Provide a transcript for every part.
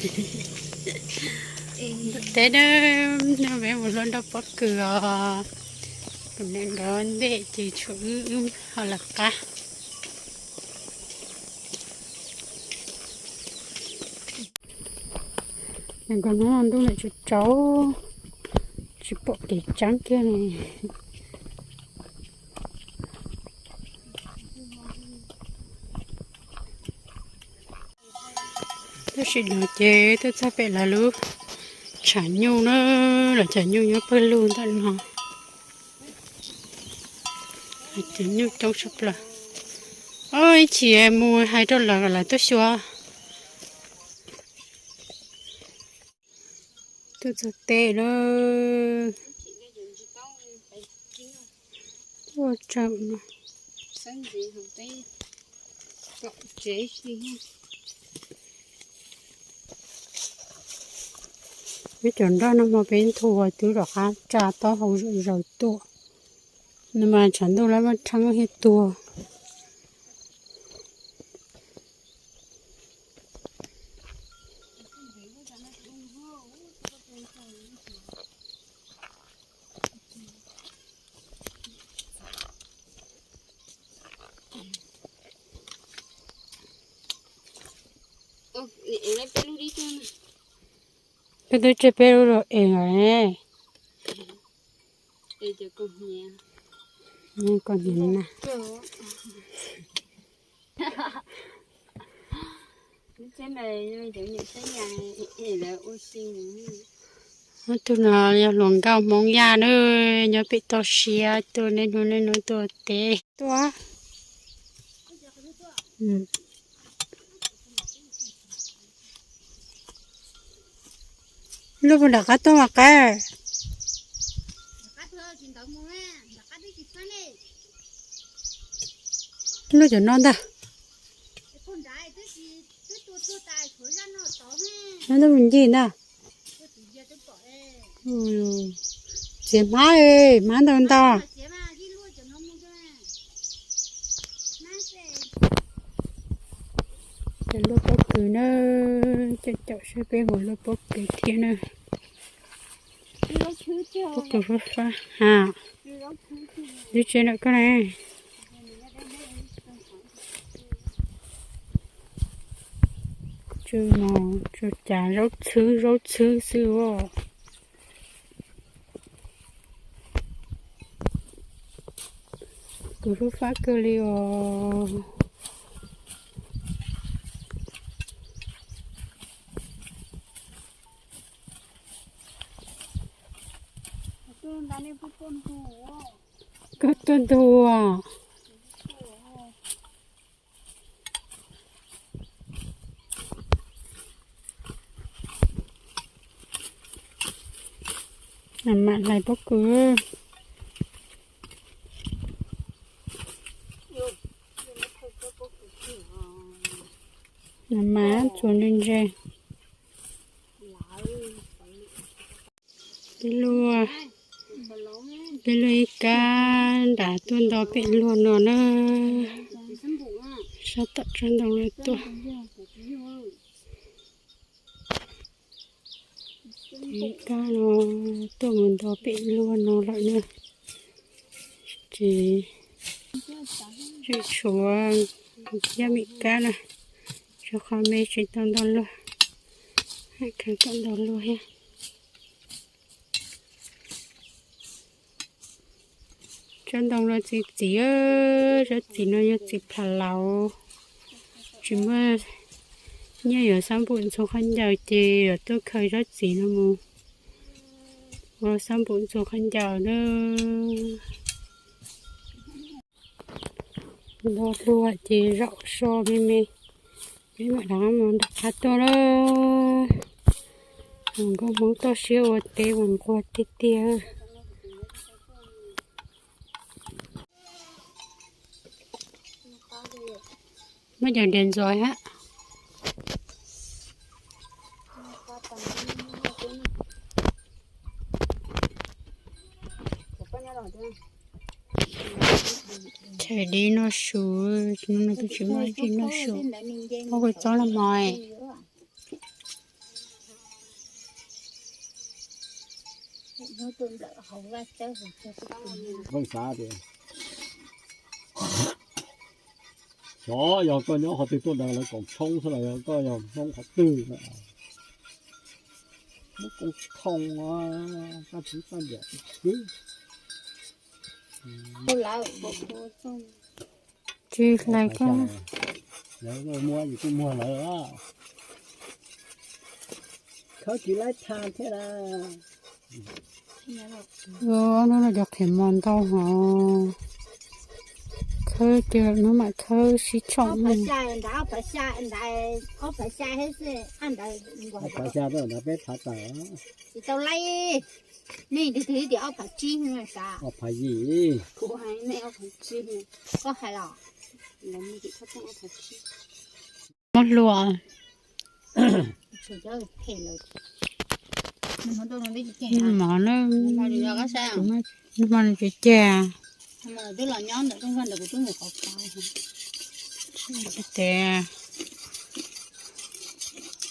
Teb na, no peb mus hlua nroj pob kws os. Kuv niam nkawd ntej ces tshuav wb, wb ho lawv qab. Nkawd hnub no ntuj lam tsaus tsaus, tsis pom kev tseeb kiag li. Tab sis no ces tuaj txog pem lawv lub tshav nyuj na, lawv tshav nyuj nyob pawg lug ntawm no. Tshav nyuj coob tshaj plaws. Ib chim mus hais rau lawv kom lawv tuaj xyuas. Tuaj txog teb lawm. Tuaj tseem no. Peb cov nroj no mas peb nthuav twb rov qab tsa taub hau zom zaws tuaj. Nws mas tshav ntuj lawm mas rheeb thiaj tuag. Peb twb tseg peb lub rau es lawm ne. Koj niam na. Ob tug no yog hluas nkauj Hmoob Yaj na, nyob pem toj siab tuaj niaj hnub niaj hnub tuaj teb. Tuaj. Luaj puas nram qab tuaj mas qab? Luaj cov no ntag. No ntag mus ncig ntag. Txiav hmab, hmab ntau ntau. Cov luaj pob kws na, caum caum saib peb mus luaj pob kws thiab na. Pob kws fab fab ha. Twb tsev ntawm koj ne. Tsw mos, tsw cas zaub txhwb zaub txhwb xwb os. Kws fab fab kawg li os. Koj tuaj ntug. Mam hlais pob kws. Mam txuas ntse ntse. Peb luaj, peb luaj ib kab nram tuaj nto pem luag no na. Sab tom tsob ntoo no tuaj. Ib kab no tuaj mus nto pem luag no lawm na. Ces tseem tshuav yaj mem kab na, rau qhov me tsis tau nto luag, hais khaws kom nto luag thiab. Tsob ntoo no txiv txiv, tsob txiv no yog txiv phav laus, tsis muaj nyiaj yuav xab npum ntxhua khaub ncaws ces yuav tuaj khaws tsob txiv no mus ua xab npum ntxhua khaub ncaws na. Nto luag ces zaum so me me, peb mam rov qab mus nram qab tuaj lawm. Hluas nkauj Hmoob toj siab ua teb mas nquag tiag tiag. Muab cov diav ntxuav hab. Chais dib noj su, hnub no twb tsis muaj dib noj su. Muab kua txob los mog. Pheej xav tias xyov yog koj nyob qhov twg tuaj ntawd lawv koom tshoob xwb los yog koj yog Hmoob qhov twg. Muab koob thooj kab tsis kab ntiam xwb. Tsis hlais koj. Lawv muab yus kuj muag lawv. Khawb tsis laib tha thiab na. Ob hnub no cov qhiav mos ntau hov. Khawb ces hnub mam khawb sib tshoom. Ob phav xya rau ntawd peb phav tawm. Tsis tau laib. Nej twg twg tias ob phav tsib, ob phav yim. Koj hais los? Muab hlua. Mov na, nws hmo nws tsis cag. Tsis tes,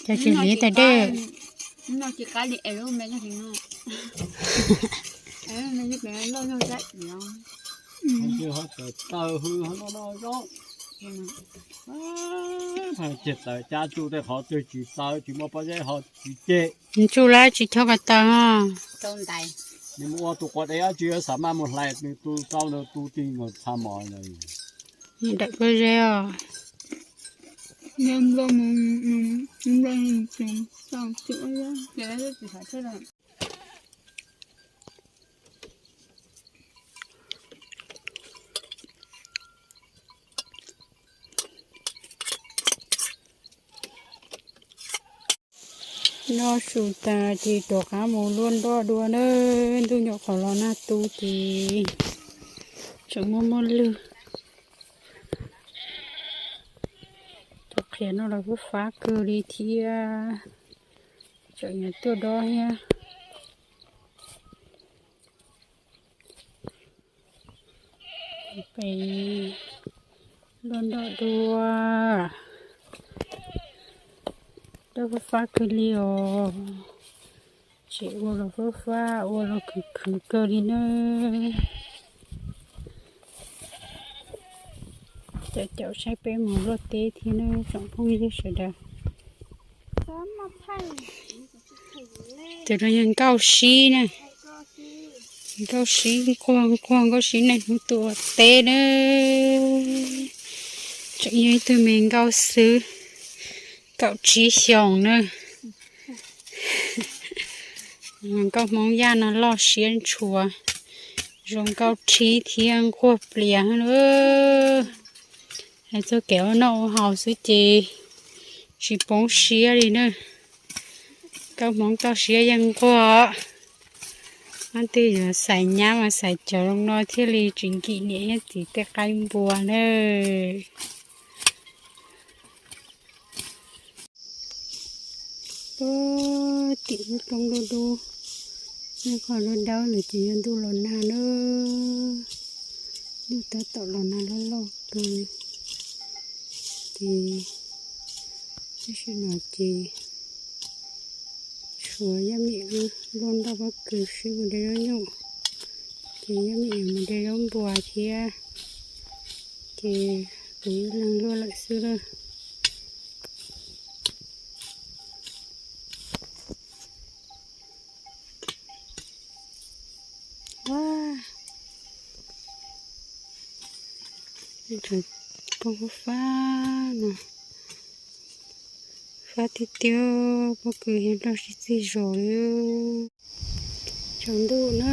cov tsis hliv tas dej. Ceg taws cab tsuj tej qhov twg tsis taws tsis muaj pob zeb ho tsis ceg. Tsuj lab tsis chob ko taw. Nws mus ua tus quav dev dab tsi xav maj mus hlais nws tu rau nws tu ti nkaus txha mos. Daim pob zeb os. Noj su tas ces rov qab mus luaj nroj dua na. Ntuj nyuam qhuav los nag tu ces tseem muaj muaj lwg. Cov qhiav no los fab fab kawg li thiab. Tseem yuav tuaj dob thiab. Pem luaj nroj dua. Dob fab fab kawg li os. Tseem ua los fab fab ua los khwv khwv kawg li na. Caum caum saib peb mus luaj teb thiab na tsoom phooj ywg sawv daws. Cov no yog nkauj sib na. Nkauj sib nquag nquag nkauj sib neej hnub tuaj teb na. Tseem yog ib tug me nkauj xwb, kaum tsib xyoos na. Nkauj Hmoob Yaj no loj siab ntshua, zoo nkauj rhib thiab nquag plias na. Hais txog kev ua noj ua haus xwb ces tsis poob siab li na. Nkauj Hmoob toj siab yeej nquag. Ob tug yuav xaiv nyab mas xaiv cov zoo no thiaj li tsis nkim niam thiab txiv tej qaib npua na. Tim lub roob dub dub, qhov dawb dawb no ces yog ntuj los nag na. Ntuj tab tom los nag loj loj kawg. Ces tam sim no ces tshuav Yaj Mim wb luaj nroj pob kws sib mus de zaub nyuj, ces Yaj Mim yuav mus de zaub npua thiab, ces kuv ib leeg luaj lawm xwb lawm. Koob fab fab no, fab tiag tiag, pob kws yog nroj sib txig zos li. Tsaus ntuj na,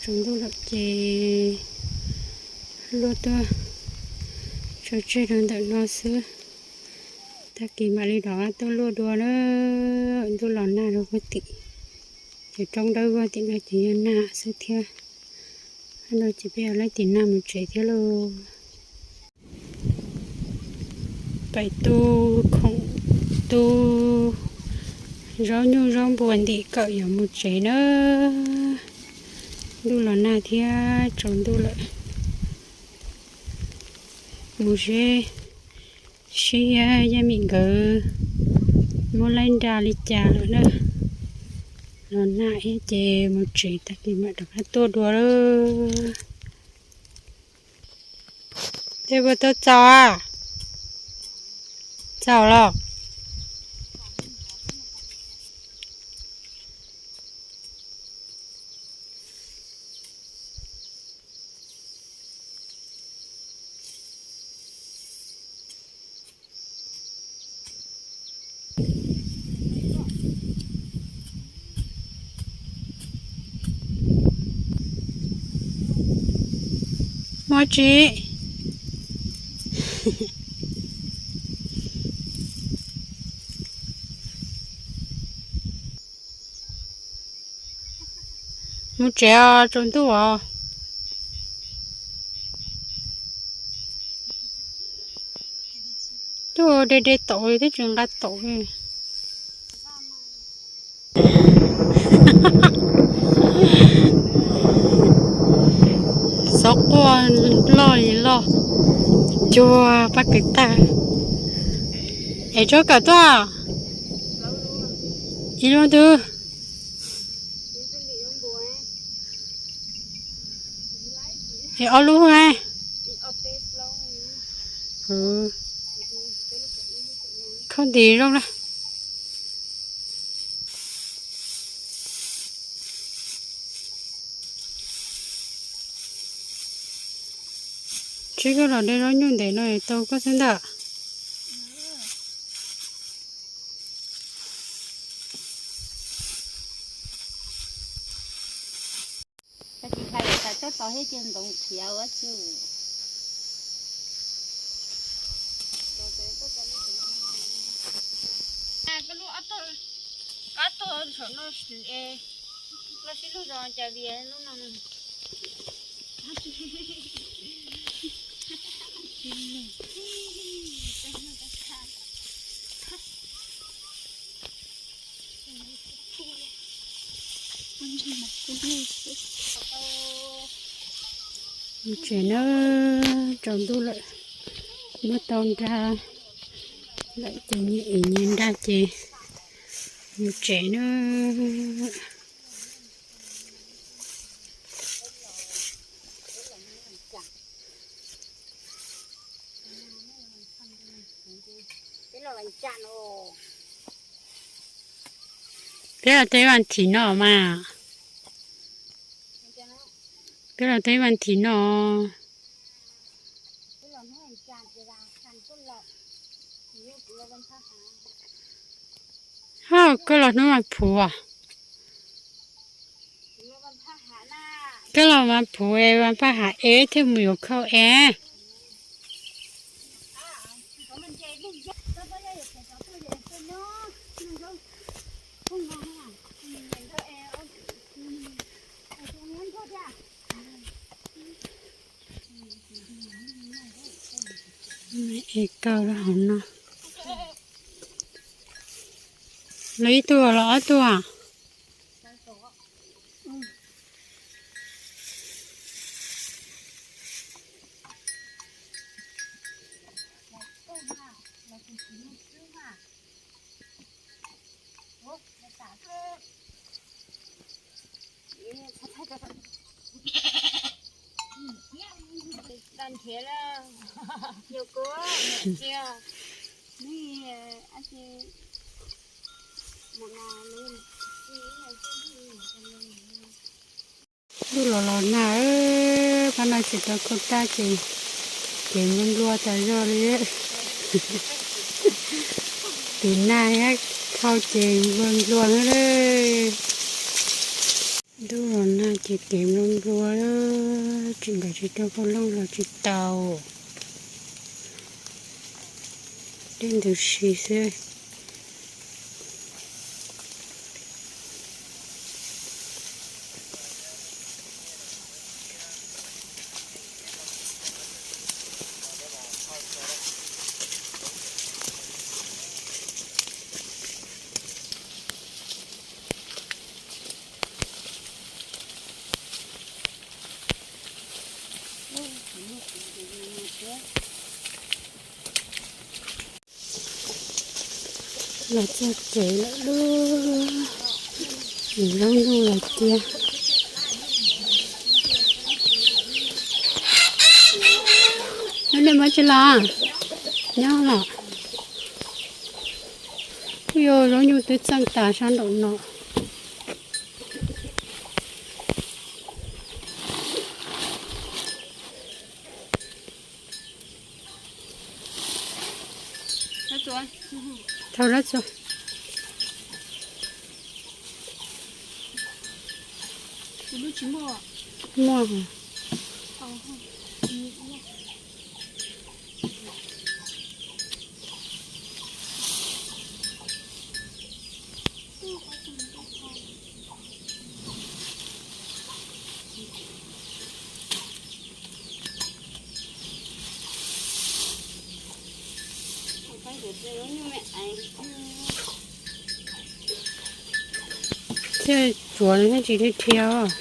tsaus ntuj lawm ces luaj tuaj tso tseg rau ntawm no xwb. Tag kis mam li rov qab tuaj luaj dua na. Ntuj los nag rau puag tim, ces roob dawb vog tim no ces yog nag xwb thiab. Hnub no ces peb yuav laib tiv nag mus tsev thiab lauj. Pais tu khoom, tu zaub nyuj zaub npua ntim kawm yuav mus tsev na. Ntuj los nag thiab tsaus ntuj lawm. Mus seb, seb Yaj Mim nkawd muab laib nra li cas lawm na. Los nag ib ces mus tsev tag kis mam rov qab tuaj dua lawm. Tej puas tau txaus a? Txaus los? Muaj tsi? Mus tsev os, tsaus ntuj os. Tuaj de de taum li twb tsis nqa taum li. Xov quaj loj li loj, cuag pab kwv tag. Es tsob kawm tuaj, ib lub twg? Es ob lub ne. Khob ntis zoo na. Tsis koj los de zaub nyuj ntev no tau koj xwb ntag. Tsis hais txog tsob tod thiab ces ntoo khiav ua tsuj. Koj lub ob tog, koj tog saum no xwm es los sib lug zos cas vias lub no. Mus tsev na, tsaus ntuj lawm, muab tau nra lawm ces nyias ev nyias nra ces mus tsev na. Peb los teb vas thiv no mas. Peb los teb vas thiv no. Hos, koj los hnub vas phuv as? Koj los vas phuv es vas phaj hav es thiaj mus yuav khau es. Es kaw rau hauv no. Los ib tug los ob tug a? Ntuj los los nag, pab no tsis tau khau tag ces kev nplua nplua tas zog li. Tus nag thiab khau ces nplua nplua na. Ntuj los nag ces kev nplua nplua, tsis nkawd tsis rau qhov looj los tsis tau. Dej ntws si xwb. Los txog tsev lawm lauj. Zaub nyuj lawm tiag. Neb muab tsi los? Nyob los. Kuj yog zaub nyuj twb txeej tas sab nraum no. Thau dab tsi? Muaj. Thiaj tsuav nws thiaj tsis dhia dhia os.